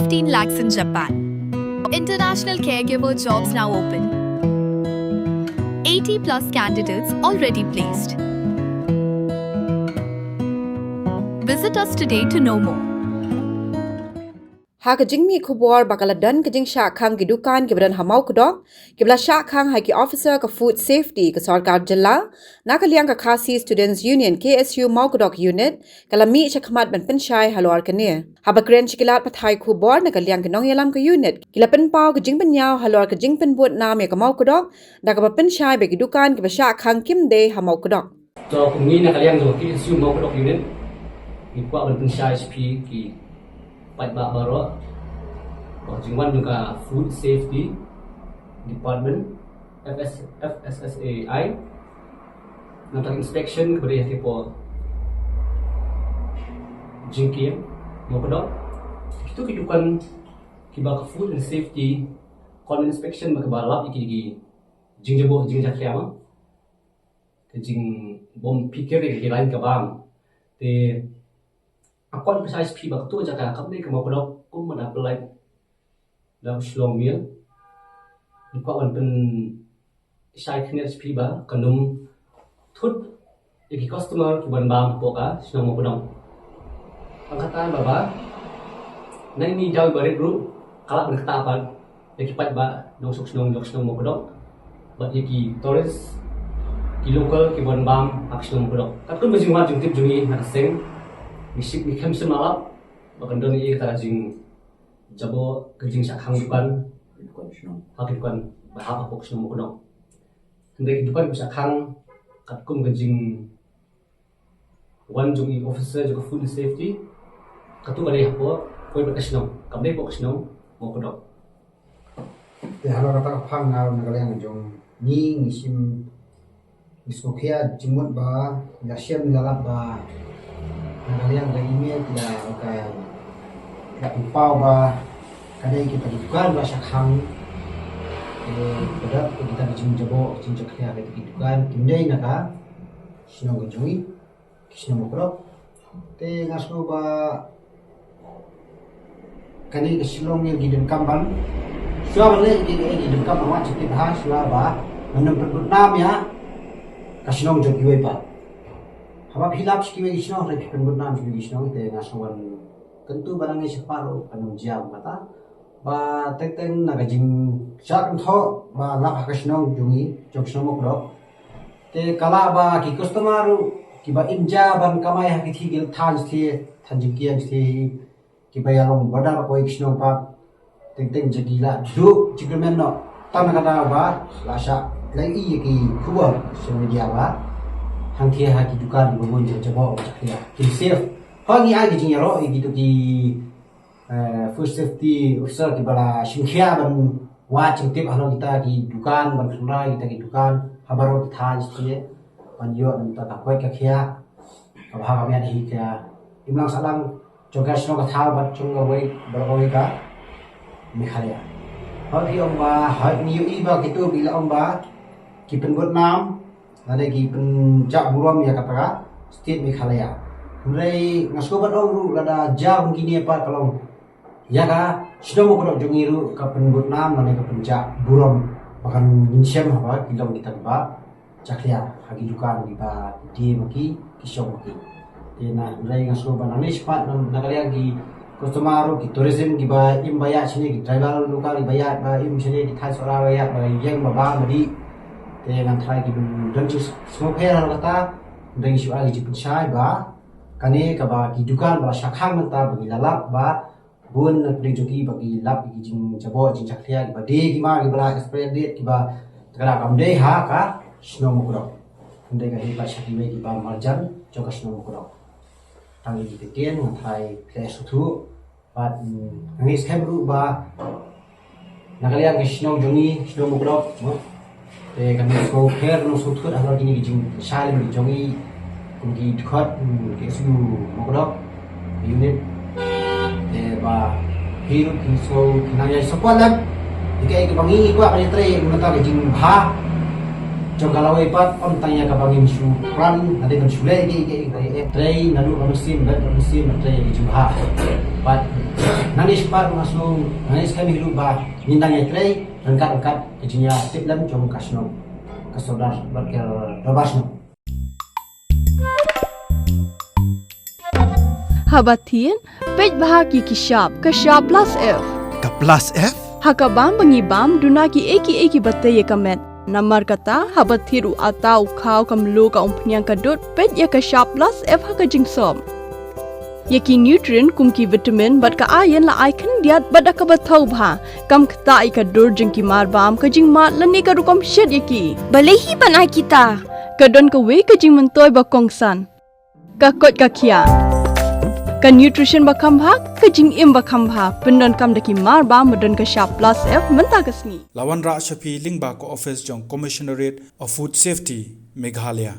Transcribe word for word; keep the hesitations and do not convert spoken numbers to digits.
fifteen lakhs in Japan. International caregiver jobs now open. eighty plus candidates already placed. Visit us today to know more. Ha ka jingmih khubor ba ka la don ka jingshah khang ki dukan kiba don ha Mawkdok, kiba la shah khang ha ki officer ka Food Safety ka sorkar jylla, na ka liang ka Khasi Students Union K S U Mawkdok Unit, ka la mih shakhmat ban pynshai halor kane. Haba kren sha ki lad pathai khubor na ka liang ki nongïalam ka unit, ki la pynpaw ka jingpynïaw halor ka jingpynbud nam ïa ka Mawkdok, da kaba pynshai ba ki dukan kiba shah khang kim dei ha Mawkdok. To kumne na ka liang jong ka K S U Mawkdok Unit, ngi kwah ban pynshai sha phi ki paidbah baroh ba ka jingwan jong ka Food Safety Department, F S, F S S A I, nangta inspection kaba dei ha ki por jingkieng Mawkdok. Kito ki dukan kiba ka Food and Safety kon inspection ba kaba lap ïa ki, ki jingjaboh jingjakhlia, ka jingbym phikir ïa ki lain ka bam. Te nga kwah ban pynshai sha phi ba kato ka jaka kam dei ka Mawkdok, kumba da pynlait da u Shillong Mail. Ngi kwah ban pynshai khyndiat sha phi ba kan ym thut ïa ki customer kiban bam hapoh ka shnong Mawkdok. Tang kata ba, ba na kine ki daw barit ruh ka lah ban ktah pat ïa ki paidbah nongshong shnong jong ka shnong Mawkdok bad ïa ki tourist, ki local kiban bam ha ka shnong Mawkdok. Katkum ka jingwan jingtip jong ngi na ka seng, ngi shim, ngi khlem shym la lap ba kan don ïa kata ka jingjaboh, ka jingshah khang dukan ha ki dukan ba hap hapoh ka shnong Mawkdok. Hynrei ki dukan ba shah khang katkum ka jing wan jong i officer jong ka Food and Safety, kato ka dei hapoh, poi bad ka shnong, kam dei hapoh ka shnong Mawkdok. Te halor kata ka phang, na ka liang jong ngi, ngi shim, ngi sngewkhia jingmut ba ngi la shem, ngi la lap ba na ka liang ka email ki la, ka, ki la pynpaw ba ka dei kita ki dukan ba shah khang. Te ka dei kita ki jingjaboh jingjakhlia kita ki dukan kim dei na ka shnong ka jong ngi, ka shnong Mawkdok. Te nga sngew ba kane ka Shillong Mail ki donkam ban, shuwa ban leh ki, ki donkam ban wad sha ki bha, shuwa ba ban ym pynbud nam ïa ka shnong jong kiwei pat. Haba phi lap sha kiwei ki shnong, hynrei phi pynbud nam sha kiwei ki shnong, te nga sngew ban kyntu ba nangne shaphang ruh kan ym jia kata. Ba teng teng na ka jingshah kynthoh ba lap ha ka shnong jong ngi, jong ka shnong Mawkdok, te ka lah ba ki customer ruh kiba im ja ban kamai ha ki thaiñ, ki thaiñ shathie, thaiñ jingkieng shathie hi, kiba ïalong border bad kawei ki shnong pat, teng teng ja ki la duh jingkyrmen noh. Tang na ka daw ba la shah leh ïa ki khubor social media ba hangthie ha ki dukan kiba bun jaboh jakhlia, kim safe. Hooid, ngi ai ka jingïaroh ïa kito ki eh, food safety officer kiba la shim khia ban wad jingtip halor kita ki dukan, ban kynroi kita ki dukan ha baroh ki thaiñ shathie, ban ïoh na ka bynta ka koit ka khiah kaba ha ka miat hi ka imlang sahlang jong ka shnong ka thaw bad jong kawei, baroh kawei ka Meghalaya. Hooid, phi ong ba, hooid, ngi ïohi ba kito ki la ong ba ki pynbud nam lane ki pynjah burom ïa kata ka state Meghalaya. Hynrei nga sngewbha ban ong ruh, lada jia kum kine pat ka long ïa ka shnong Mawkdok jong ngi ruh ka pynbud nam lane ka pynjah burom ba kan ngin shem haba ki long kita kiba jakhlia ha ki dukan kiba die ma ki, ki shong ma ki. Te na, hynrei nga sngew ba nangne shaphang na, na ka liang ki customer ruh, ki tourism kiba im ba ïaid shane, ki tribal local kiba ïaid ba im shane, ki thaiñ Sohra ba ïaid ba ïeng ba bam ba dih. Te ngan tharai ki don jingsngewpher halor kata. Hynrei ngi shu ai ki jingpynshai ba kane kaba ki dukan ba la shah khang mynta ba ngi la lap ba bun na pdeng jong ki ba ki lap ki jingjaboh jingjakhlia kiba die ki ma kiba la expired date kiba tang da kam dei ha ka shnong Mawkdok. Hynrei ka dei pat sha kiwei kiba marjan jong ka shnong Mawkdok. Tang ïa ki ktien ngan tharai phi la sngewthuh. Bad, mm, nga ngeit skhem ruh ba na ka liang ka shnong jong ngi, shnong Mawkdok, mo. Te kane sngewpher, ngi sngewthuh halor kine ki jingshai lem jong ngi kum ki dkhot, mm, K S U Mawkdok unit. Te ba phi ruh phin sngewthuh, nang ïa support lem. Ïa kaei kaba ngi kwah ban ïatrei mynta ka jingbha jong ka lawei pat, ym tang ïa kaba ngin shu pran, hynrei ban shu leh ïa kaei kaei kaba ïatrei naduh ka mynsiem bad ka mynsiem ban trei ïa ka jingbha. Bad Nangni spah nga sngew, nangni skhem hi ruh ba ngin dang ïatrei ryngkat ryngkat ka jingïatiplem jong ka shnong, ka sordar bad ka dorbar shnong. Haba thied, peit bha ïa ki shap, ka shap plus F. Ka plus F? Ha ka bam ba ngi bam, duna kiei kiei kiba tei ïa ka met. Namar kata, haba thied u atta, u khaw, ka mluh, ka umphniang, ka dud, peit ïa ka shap plus F ha ka jingsop. Ïa ki nutrient kum ki vitamin bad ka iron la ai khyndiat bad da kaba thaw bha. Kam ktah ïa ka dur jong ki mar bam, ka jingmad lane ka rukom shet ïa ki. Balei hi ban ai kita? Ka don kawei ka jingmyntoi ba kongsan. Ka koit ka khiah. Ka nutrition ba kham bha, ka jingim ba kham bha. Pyndonkam da ki mar bam ba don ka shap plus F mynta ka sngi. La wanrah sha phi lyngba ka office jong Commissionerate of Food Safety, Meghalaya.